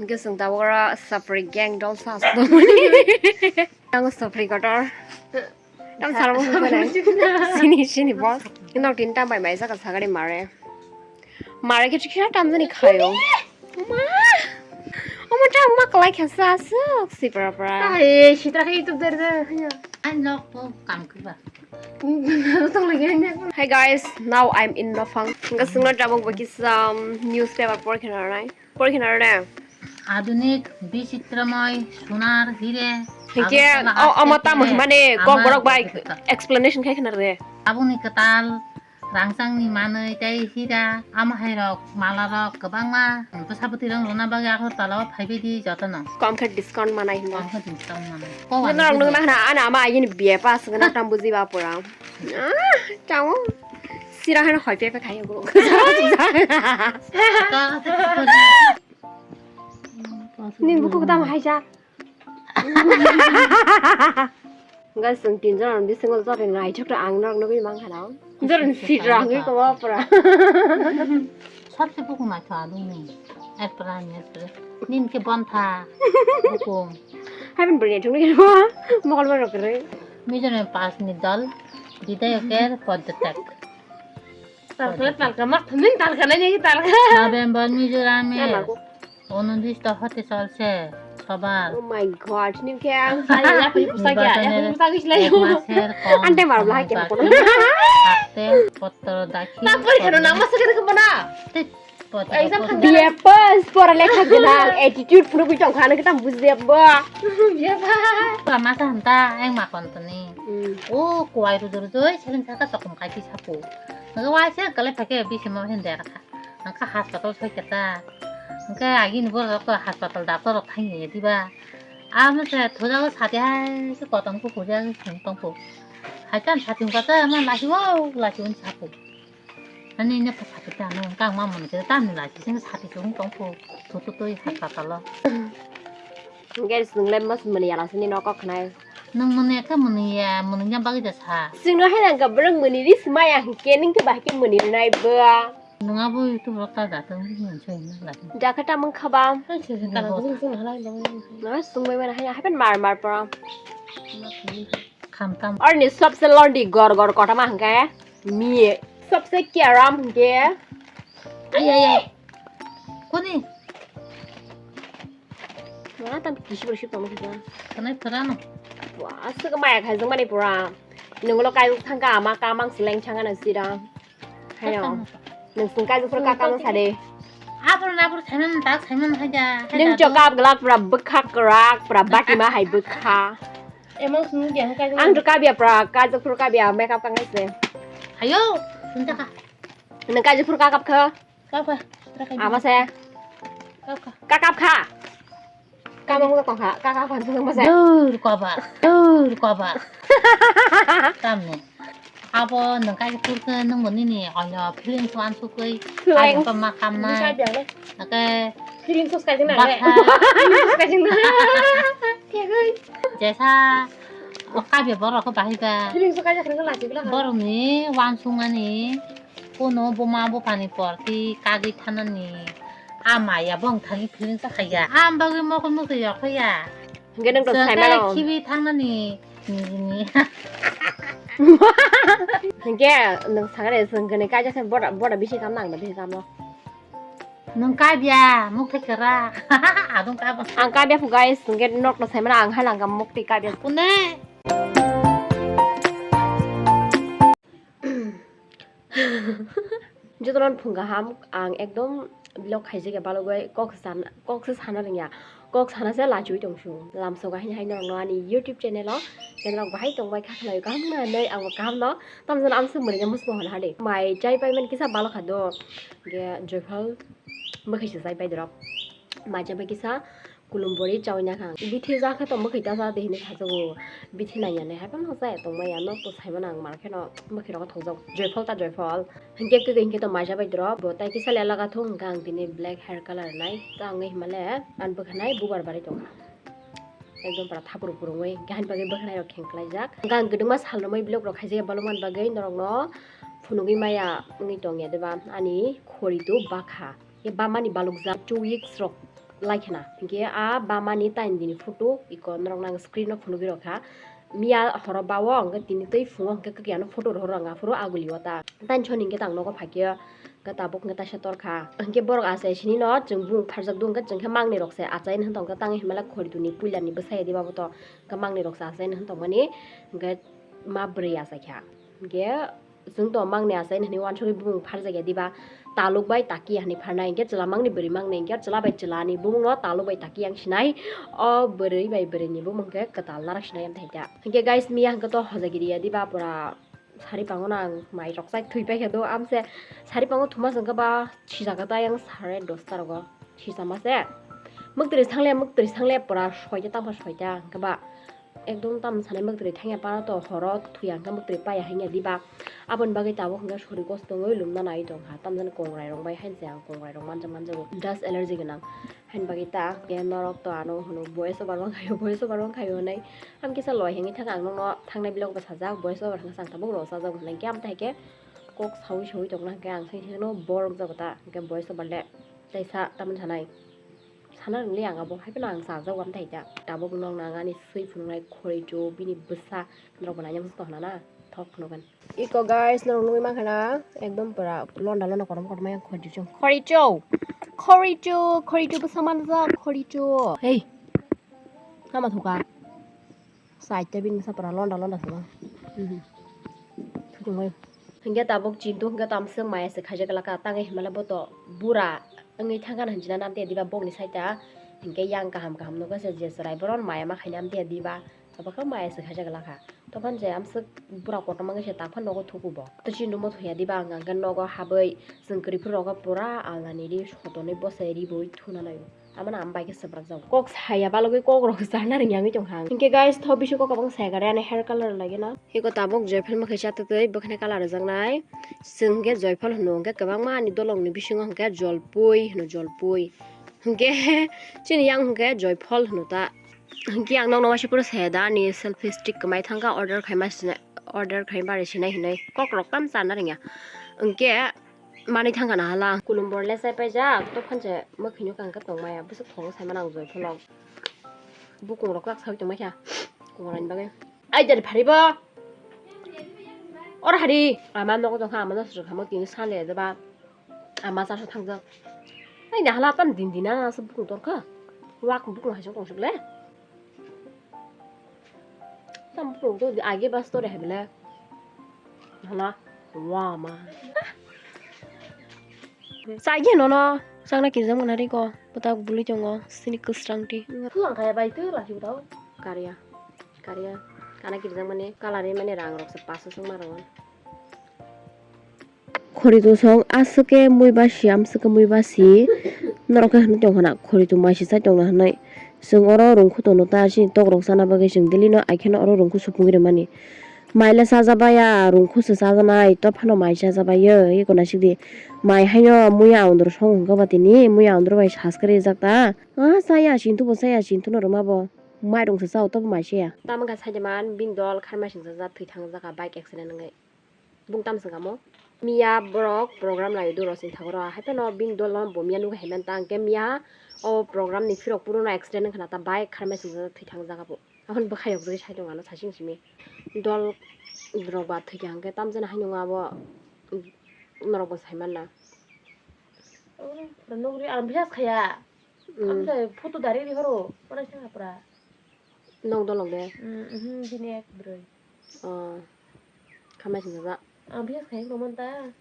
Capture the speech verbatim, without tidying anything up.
Hwnkhe chwng tabuk oro Sapri gang dol sa aswk tongmani. Ang Sapri kotor. Tang sara mo sini sini boss. Nok tin ta bai bai saka sagari mare. Mare khe chikha tam jani khayo. Ma. Omo ta ma kalai kha sa aswk si pra pra. Ai sitra khe YouTube der der. Ang nok po kam khe ba. Tong lagi ang. Hi guys, now I'm in Nafang. Hwnkhe chwngno tabuk bo kisa, um, newspaper por khena rai. Por khena rai. Adunik, bichitromoi, sunar, hire. Hwnkhe, Agartala o, omo tamo hastete, hwnmani kok borok bai explanation khai khena re. Aboni kwtal, rangchangni manwi tei hira, amo hairok, malarok kwbangma bwsa bwtwirok rwna bagwi Agartala o phaibaidi jotono. Kom khe discount manai hwnwi. Kom khe discount manai. Ko Nang wngwi nang nang na ana ama ayini biya pass gana tam buji ba pura. Ah, chao. Sira hano hoi pepe khai go. Ka-, Ni buku kita mahai ja. Guys, chwng tinjon bisingo jori naithok ta ang nok nugwi mankha na. Jori sitra hangwi ko pura. Sabse buku naitho adung ni. Epra ni epra. Nin ke bontha. Buku. Haibin beri naithok ni mo. Mokol mo rokre. Mizoram pass ni dol. Bidai oker poddetek. Talka, talka, mak thanin talka nai nai talka. November Mizoram e onundis to hote cholse sobar. Oh my God, ni khe ang. Sai ya phi pusa kya, ya phi pusa gis lai. Ek maser kom. Ante mar bla ke ko. Hakte potro dakhi. Ta pori khano nama sakit ke mana? Tit, potro. Exam potro. Dia pas pora lekha gwnang, attitude puro gwi tong khano kita bujde bo. Dia pas. Lama sa hanta eng ma kon toni. Hmm. O kwai rudu rudu seleng saka sokom kai ti sapu. Nang waisa kale phake bisi mo hin der kha. Nang kha hospital soi kata. Nang kha agi ni borok hospital doctor rok thang ye diba. Amo se thoja ko sati hai se kotom ko puja ko sung tong ko. Hai tam sati ko ta ma lasi wo lasi un sapu. Ani ne pha sati ta no kang ma mon ke tam ni lasi sing sati sung tong ko. Thu thu toi hospital lo. Guys, nung le mas mani yala sini nokok khnai. Nung mani ka mani ya, mani ya bagwi da sa. Singno hai nang ka breng mani ris maya hingke ning ke bahke mani nai ba. Nung abo YouTube rok ta da tong ni so hin la. Da ka ta mang khaba. Na sung bai mana hai hapen mar mar pora. Kham tam. Arni sabse londi gor gor kotama hingke. Mi sabse kyaram hingke. Ay ay ay. Koni? Wah, tam kisi bersih tong kita. Kanai perano. Wah, asik maya khai jeng mani pura. Nunglo kai thangka ama kamang seleng changa na sida. Hayo. Nung sung kai jeng pura kakam sade. Abur nabur saiman tak saiman haja. Nung chokap gelak pura bekha kerak pura bati ma hai bekha. Emang sung dia kai. Ang tu kabia pura kai jeng pura kabia makeup kangai se. Ayo, sung chaka. Nung kai jeng pura kakap kha. Kaka, terakhir. Apa saya? Kaka. Kakap kha. Kamang ko kha, kakap kha nung apa saya? Dur koba, dur koba. Tamni. Abo nung kai pur ke nung boni ni oyo feeling tuan sukui. Feeling. Ayo ko makam na. Nung kai biang le. Ake. Feeling sus kai jeng na. Feeling sus kai jeng na. Jesa. Oka be borok ko bahai ba. Feeling sus kai jeng na lagi bilang. Borok ni wansung ani. Kuno buma buphani porti kagwi thanani. A maya bong thani feeling ta khaya. Am bagwi mokol mukti yok khaya. Hingke nung to sai mano. Khibi thangnani nini. Hingke nung sagare sengkene kaja se bora bora bisi kam nang bisi kam no. Nung kabya mukti kera. Adung kabo. Ang kabya pu guys, hingke nok to sai mano ang halang kam mukti kabya. Kune. Jotono phung kaham, ang ekdom vlog khaijak ya balogwi kok sana, kok se sana rwngya, kok sana se lachiui tongsu. Lamsogo haino haino rokno ani YouTube channel o kenrok bahai tongbai kha khwlaio kaham wngna hinwi ang bo kaham no tamjani amswk mwnwi no muchung hwn hadi. Mai chai pai man kisa balokha do, hwnkhe joiphal mwkhai se chai pai dorok. Mai chai pai kisa. Kulumbori chawi na kha. Bithi ja khe to mwkhwi ta ja de hinwi sajago. Bithi nai ya nai hai phano chaya tongmaya no to sai mano ang mar kheno mwkhwi rogo thokjak joiphol ta joiphol. Hinkhe kwkwi hinkhe to maija bai doro bo tai kisa le laga thung hinkhe ang tini black hair color nai ta wngwi himale ang bwkha nai bubar bari tongkha. Ekdom pura thapuru purungwi hinkhe hani bagwi bwkha nai rok kheng klaijak. Hinkhe ang kwdwma sal romwi vlog rok khaijak ya balokmani bagwi norokno phunugwi maya wngwi tongya deba ani khori do bakha. Ye bamani balukjak two weeks rok Lai khna. Hinkhe a bamani taini dini photo iko norok nang screen o phunugwi rokha. Miya horo bao hwnkhe tini twi phungo hwnkhe kwkya no photo rohor ang aphuru aguli o ta. Taini soni hwnkhe tang nogo phaikhe hwnkhe tabuk hwnkhe taisa torkha. Hwnkhe borok achai sini no chwng bumung pharjak do hwnkhe chwng khe mangni rok se achai no hwntong khe tang hinmale khori tuni puila ni bwsai di babo to hwnkhe mangni rok se achai no hwntong mani hwnkhe ma bwrwi achai kha. Hwnkhe chwng to mangni achai hinwi uansugwi bumung pharjakya diba, taluk bai taki hinwi pharnai, hinkhe chwla mangni bwrwi mangni, hinkhe chwla bai chwlani bumungno taluk bai taki yang sinai, o bwrwi bai bwrwini bumung khe kwtal narak sinai, amthaikha. Hinkhe guys, miya hinkhe to hojagiriya diba, pura sari pangono ang mai rok chai thwi paikha do, amse sari pango thuma chwngkhe ba sijak ta yang sare dosta rogo sijama se, mwktwrwi sangle mwktwrwi sangle pura soita tangkha soita hinkhe ba. Ekdom tam sanai mwktwrwi thangya para to horo thwi ang khe mwktwrwi paya hanya diba. Aboni bagwi tabuk hwnkhe sori kosto wngwi lumna nai tongkha. Tamjani kongrai rok bai hainse ang kongrai rok manjak manjago. Dust allergy gwnang. Haini bagwi ta khe norok to ano hwno voice over wngkhaio, voice over wngkhaio hinwi. Ham kisa loi hwnwi thangkha ang nokno thangnai vlog bo sajak, voice over hwnka chang tabuk rw sajak hinwi khe amtwi hai khe kok saui saui tongna hwnkhe ang sai sai no bor wngjago ta hwnkhe voice over le tei sa tamni sanai. Sana rwngli ang abo hai phano ang chajago amtwi hai ta. Tabuk nokno ang ani swi phunuknai khorichu bini bwsa norok bo naina muchung tongkha na thok phunukgwin. Iko guys norok nugwi mankha na ekdom pura londa londa kotorma kotorma yang khorichu. Khorichu! Khorichu! Khorichu bwsa manjak khorichu. Hey! Tama thuka. Side tei bini bwsa pura londa londa se ma. Mhm. Thukungwi. Hingke tabuk Chintu hingke tamswk maya se khaijak laka, tangwi hinmale bo to bura wngwi thangkha hinjina namtwi diba bokni side ta. Hingke yang kaham kaham nukha se je chwrai boron maya ma khaina amtwi diba. Abo khe maya se khaijak laka. Tophan je amswk bura kotorma wngwi se takphano nogo thuku bo. To Chintu mo thuya diba ang hingke nogo habwi chwng kwrwi phuru rogo pura alnani ri sotonwi bosai ri bo thuna laio. Amano ang bai khe swprak jago. Kok saya balogwi kok rok sana rwngya wngwi tongkha ang. Hinkhe guys, tho bisingo kok kwbang saya gari ani hair color lagina. Hiko tabuk joyphal mwkhai chatwi twi bwkhani color rwjaknai. Chwng hinkhe joyphal hwno hinkhe kwbangma ani dolongni bisingo hinkhe jolpui hwno jolpui. Hinkhe chini yang hinkhe joyphal hwno ta. Hinkhe ang nokno waisa phuru saya da ani selfie stick kwmai thangkha order khaima sinai order khaima bai sinai hinwi kok rok tam sana rwngya. Hinkhe Manwi thangkha na hala. Kulum bor le chai paijak, to phan se mwkhwino kang khe tong maya. Bwswk thongo sai mano ang joy pholo. Bukung rok kwlak saui tong mai kha. Kung rani bagwi. Ai jari phari bo. Or hari. Ama nogo tong kha, ama no sujak kha, mo tini sale da ba. Ama sa sa thangjak. Ai na hala tam din din na sa bukung tor kha. Wak bukung hai tong suk le. Tam bukung to age bus to rehe bele. Hala, wa ma. Sa age no no, sang na kijam na ri ko, bota buli tongo, sini kwsrang ti. Pulang kaya bai tu lagi tau. Karya, karya, kana kijam mane, kalari mane rang rok se paso sung ma rong. Khoritu song aswk khe mui basi, amswk khe mui basi. Norok khe hinwi tongkha na, khoritu mai se chai tongna hinwi. Chwng oro rungkhu tono ta, chini tok rok chana bagwi chwng daily no ai kheno oro rungkhu supungwi rwmani. Mai le chajabai ya, rungkhu se chajanai, to phano mai chajabai yo, eko naisik di. Mai haino muya ondro song hwnkha ba tini, muya ondro bai sas khe rijak ta. Ah, chaya, Chintu bo chaya, Chintu no rwma bo. Mairung se chao, tobo mai chaya. Tamo khe saide man, bini dol kharmai singsa ja thwi thang jaka bike accident wngwi. Bung tam swnga mo. Miya borok program lai duro sini thangro. Hai phano bini dolo bo miya nugo hemen ta. Hingke miya o program ni phirok puruno accident wngkha na ta bike kharmai swngjak thwi thang jaga bo. Ahon bwkhayok jagwi sai tongo ano sasing simi. Dol rok ba thwikha hingke tamjani hai nungo abo norok bo sai manna. Nugri ang biyas khaya. Mm. Ang se photo dari ri horo. Pura sing hapra. Nok dolok de? Mm, mhm, bini ek broi. Oh. Khamai swngjak. Ang biyas khai rw man ta.